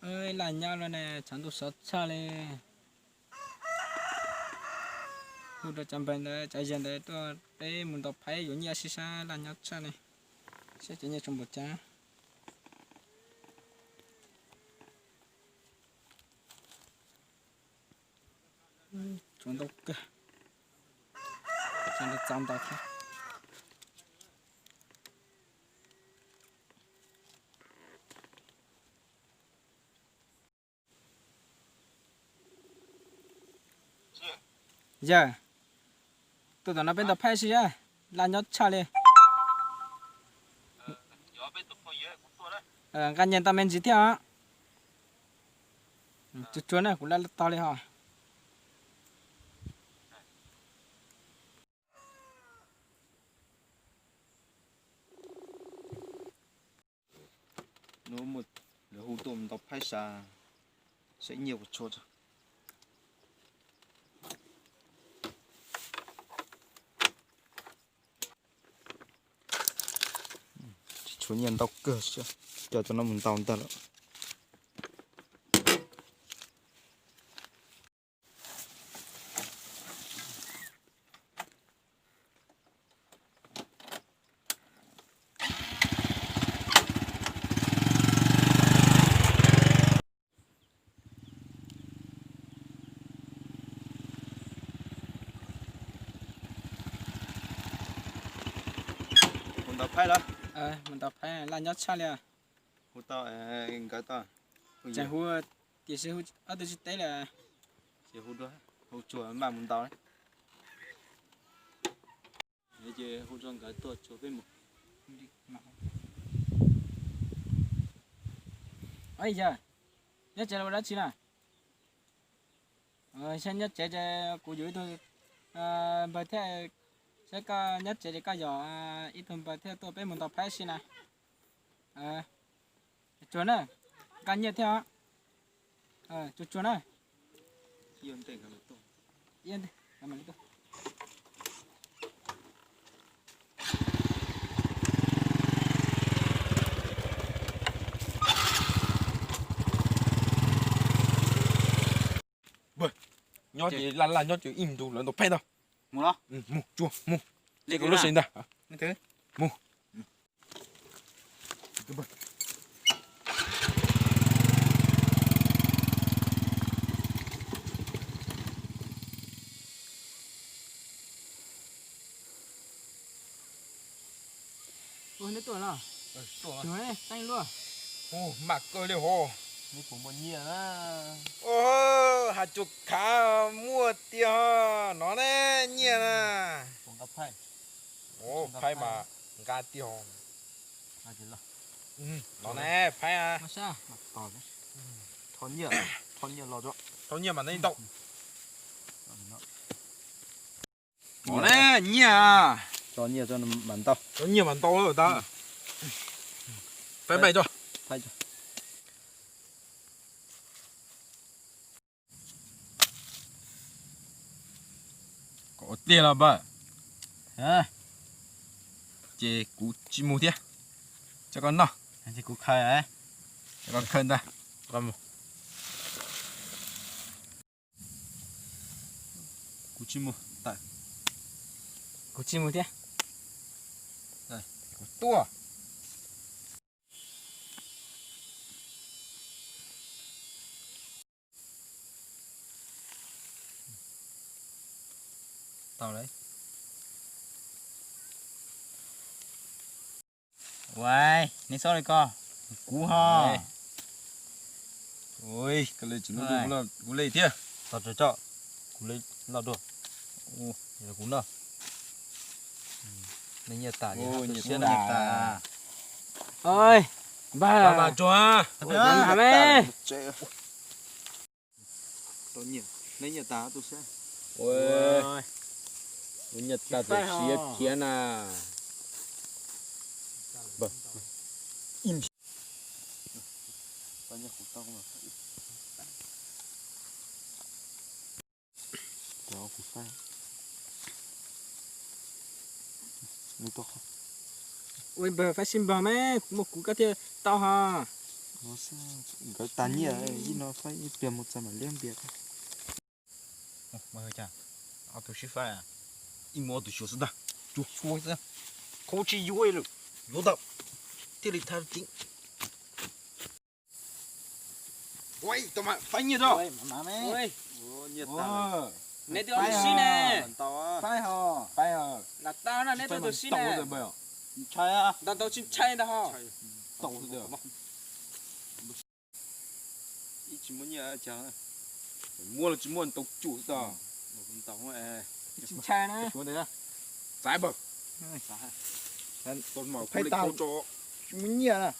Laj nyob lawm ne, tshav ntuj sov tshaj li. Hu rau cov npawg ntawd cov yawg ntawd tuaj peb mus ntaus phaib yuav nyiaj sib sab, laj nyob tshaj ne. Saib cov nyiaj tsuas npaum cas. Tsuas ntau kawg, tsuas ntau txaus ntau thiab. Yawg, tuaj tom no peb ntaus phaib si, laj nyob tshaj li. Nqa nyiaj ntau me ntsis thiab os. Tsuag tsuag na, kuv laj tog li hos. Lawv hu tuaj ntaus phaib sa, saib nyiaj puas tshuav. Tsis tshuav nyiaj ntau kawg, coj cov no mus ntaus ntag lawm. Mus ntaus phaib lawm. Mus ntaus phaib, laj nyob tshaj li. Hu tau nkawd tau. Tseem hu, tiam sis hu ob tug tsis teb lawm. Hu tsuag maj mus ntaus. Ces hu rau nkawd tuaj tsuag peb mus. Yawg, nyob tsev los ua dab tsi na? Saib nyob tsev ces kuv yuav ib tug npawg thiab, saib koj nyob tsev ces koj yog ib tug npawg thiab tuaj peb mus ntaus phaib si na. Tsuag na, nqa nyiaj thiab os. Tsuag tsuag na. Nyob ces laj laj nyob ces ib ntus lawv ntaus phaib ntag. Mus los. Mus tsuag mus. Ces kuv lub sev ntag. Mus. Ua neb tuaj los? Tuaj, teeb luaj. Hu mam kawg li hos. Neb puas muaj nyiaj na? Has tsuas khav muaj tiag no ne, nyiaj na. Phaib mas nqa tiag. No ne, phaib. Thau nyiaj, thau nyiaj los, thau nyiaj mas neb tau. Nyiaj, nyiaj mas ntau, nyiaj mas ntau lawm tab. Phaib, phaib tso. Koj ua tiag los npawg? Ces kuv tsis mus thiab. Tso koj noj. Ces kuv khaws, tso koj khaws ntag. Kuv tsis mus, kuv tsis mus thiab. Kuv tuaj. Tau lawm. Ua, neb txhob li ko, kuv ho. Ua, koj li tsis loj dua kuv li thiab. Tau tso tso, kuv li loj dua. Kuv no. Nyiaj tas, nyiaj tas. Oi, npawg, mas tsuag. Nyiaj tas tus siab. Ua, nyiaj tas tus siab khiav na. Ua npawg, faib sib npog me, muaj kuv koj thiaj tau hos. Nkawd tas nyiaj ib no faib ib pliag mus txog mam liab npias. Ob tug sib faib, ib mus ob tug xyuas xwb ntag, cuag tshuaj xwb, khaub tsis yuav lawm, yuav tau, thiaj li thab ceeb. Faib nyiaj tso. Neb twb ob tug sib ne. Faib ho, faib ho. Lam tau na, neb twb ob tug sib ne. Ntshai, ntau ntau tsis ntshai ntag ho. Ib tsis muaj nyiaj, muaj los tsis muaj, tau cuam xwb tso. Tsis ntshai na. Txav npawg, phaib tag, tsis muaj nyiaj na.